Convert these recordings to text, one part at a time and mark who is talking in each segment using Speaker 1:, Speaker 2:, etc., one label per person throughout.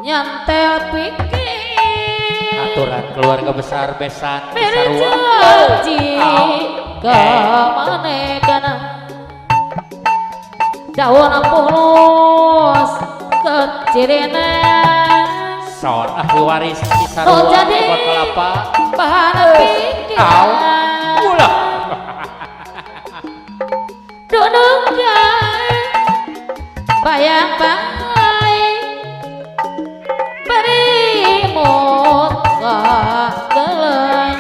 Speaker 1: Nyantel pikir
Speaker 2: aturan keluarga besar besan
Speaker 1: berjanji kemana kana daun pulus kecirina
Speaker 2: son ahli waris Cisarua buat kelapa
Speaker 1: bahan pikiran
Speaker 2: ulah
Speaker 1: dunungkan bayang bayang berimut kagelan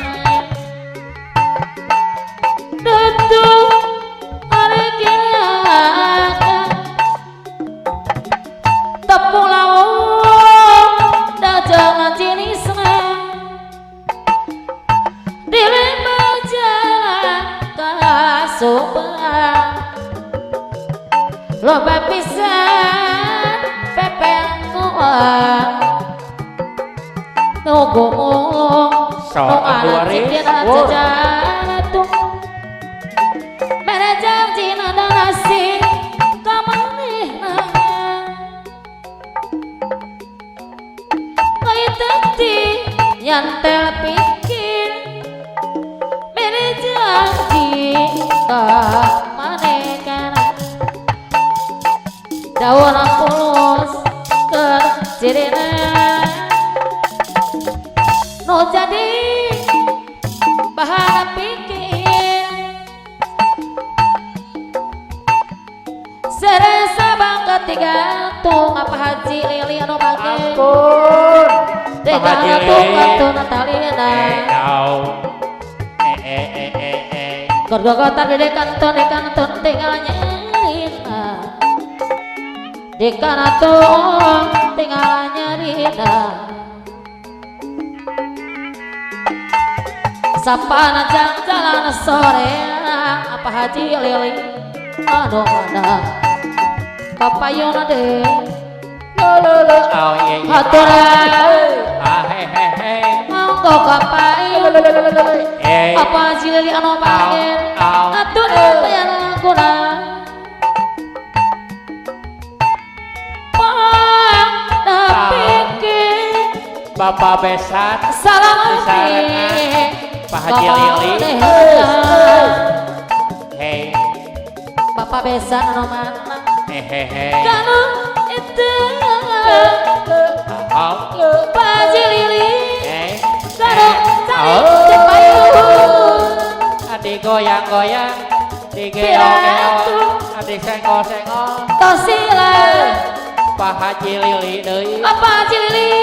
Speaker 1: tentu arkilakan tepung lawung dajangan jenisna di lembah jalan kasubang loba pisan pepeng kuat nunggu mulung
Speaker 2: soal
Speaker 1: cina jajan mere janji nada nasi kamanehna kaya tadi nyantel pikir mere janji kamanehna daun pulus kecirina no jadi bahan pikir serasa bang ketiga tuh apa haji Lili anu bangke
Speaker 2: ampun
Speaker 1: tiga tuh katu Natalina gorgogotan di kanton di kanton tinggal nyerina di kanton tinggal nyerina sapana jalan sore apa haji Lili anu mana kapayuna deh
Speaker 2: lo lo oh iya iya
Speaker 1: aturan
Speaker 2: ah he he he
Speaker 1: monggo kapayun apa haji Lili anu panggil aturan bayar guna pang pikir
Speaker 2: Bapak besan
Speaker 1: salam
Speaker 2: Pak Haji Lili hei
Speaker 1: Bapak besan anu mana
Speaker 2: hehehe
Speaker 1: kalau itu Pak Haji Lili kalau cari cepayun
Speaker 2: adik goyang-goyang digeong-geong adik senggol-senggol
Speaker 1: tosila
Speaker 2: Pak Haji Lili deui
Speaker 1: Pak Haji Lili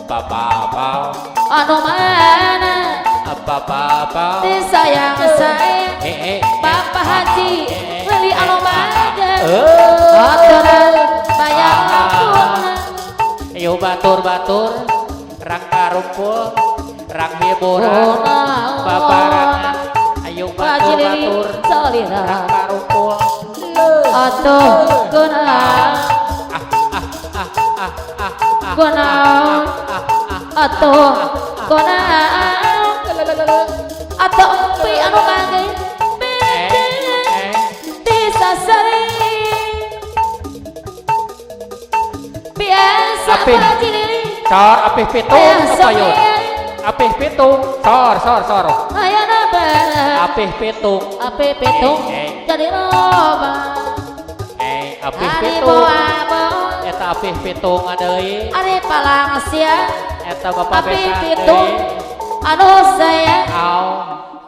Speaker 2: Bapak
Speaker 1: anu mana
Speaker 2: apa
Speaker 1: disayang sayang Bapak Haji Lili anu mana aturan bayang lakuna
Speaker 2: ayo batur-batur rang karumpul rang hiburan babarangan ayo batur-batur rang karumpul
Speaker 1: atuh guna guna atuh guna atau empi anu mangge disasari biasa Haji Lili
Speaker 2: sor apih pitung kapayun apih pitung sor sor sor
Speaker 1: ayana
Speaker 2: apih pitung
Speaker 1: apih pitung jadi loba
Speaker 2: apih pitung eta apih pitung deui
Speaker 1: ari palang sia
Speaker 2: eta bapak
Speaker 1: apih pitung anu sayang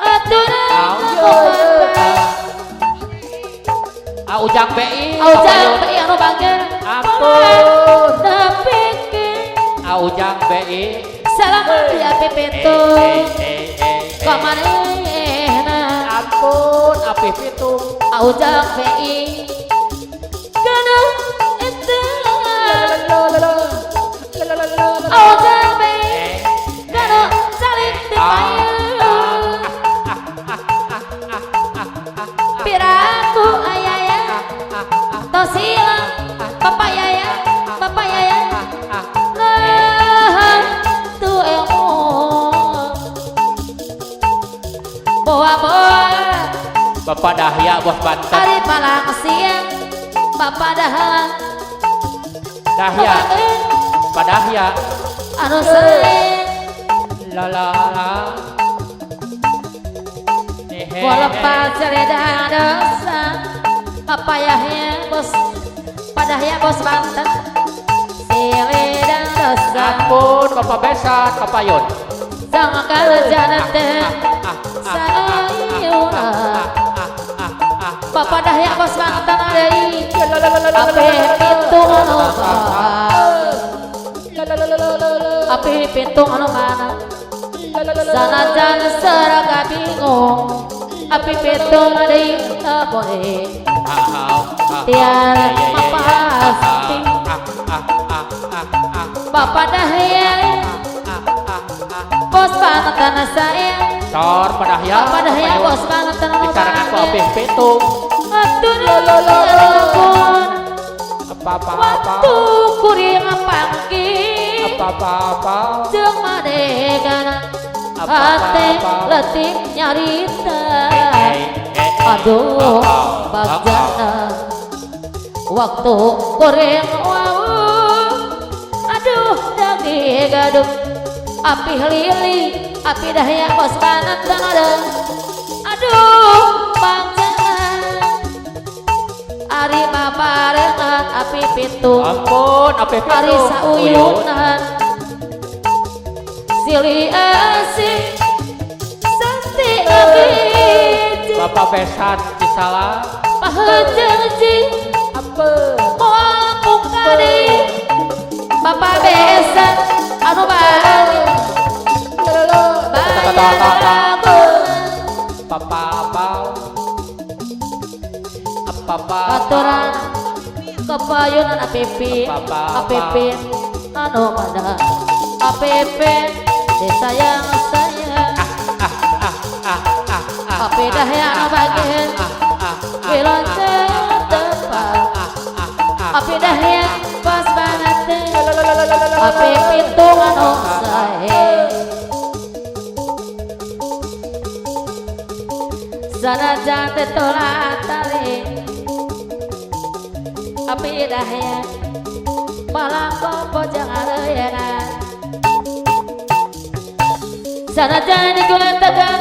Speaker 1: aturan
Speaker 2: ujang BI
Speaker 1: ujang BI anu bangke
Speaker 2: ampun
Speaker 1: pikir
Speaker 2: ujang BI
Speaker 1: Salamat di api pitung kamanehna
Speaker 2: Ampun api pitung
Speaker 1: aujang PI kana eta aujang PI kana saling dipayun piraku ayaya tosila bapak yaya bapak yaya nah tu ilmu boa-boa
Speaker 2: Bapak Dahya bos Banten
Speaker 1: ari palang siang Bapak Dahya
Speaker 2: Dahya Bapak Dahya
Speaker 1: anu sering
Speaker 2: la la la
Speaker 1: Walaupun cerita dosa Bapak Yahya bos Padahya bos Banten silidang dosa
Speaker 2: Ampun Bapak Besan Bapak Yon
Speaker 1: Jangan kerjaan sayuna Bapak Dahya bos Banten deui api pitung anu api pitung anu mana sanajan seraga bingung api pitung deui teu boleh tiara mapasti Bapak Dahya bos Banten sayang
Speaker 2: Tor Padahya
Speaker 1: Bapak Dahya bos Banten
Speaker 2: disarangan ku api pitung
Speaker 1: atur lolololon
Speaker 2: apa apa apa
Speaker 1: waktu kuring panggih
Speaker 2: apa apa apa
Speaker 1: jeung manehna hate letih nyarita aduh bagjana waktu goreng wau aduh dagi gaduh api lili api dahya bos Banten aduh bagjana ari babarengan api pitung
Speaker 2: ampun api pitung
Speaker 1: ari sauyunan silih asih santi abdi
Speaker 2: Bapak Besan Cisala
Speaker 1: pahejeung ji
Speaker 2: apa
Speaker 1: moal pungkadi Bapak Besan anu balik bayar
Speaker 2: Papa apa apa apa
Speaker 1: aturan kepayunan APP APP anu mana APP disayang sayang AP dahya anu bagian wilonce tepat AP dahya pas banget AP pitung anu sae sanajan teu tali api dahya malang kopo jangan areuna sanajan digulan tegang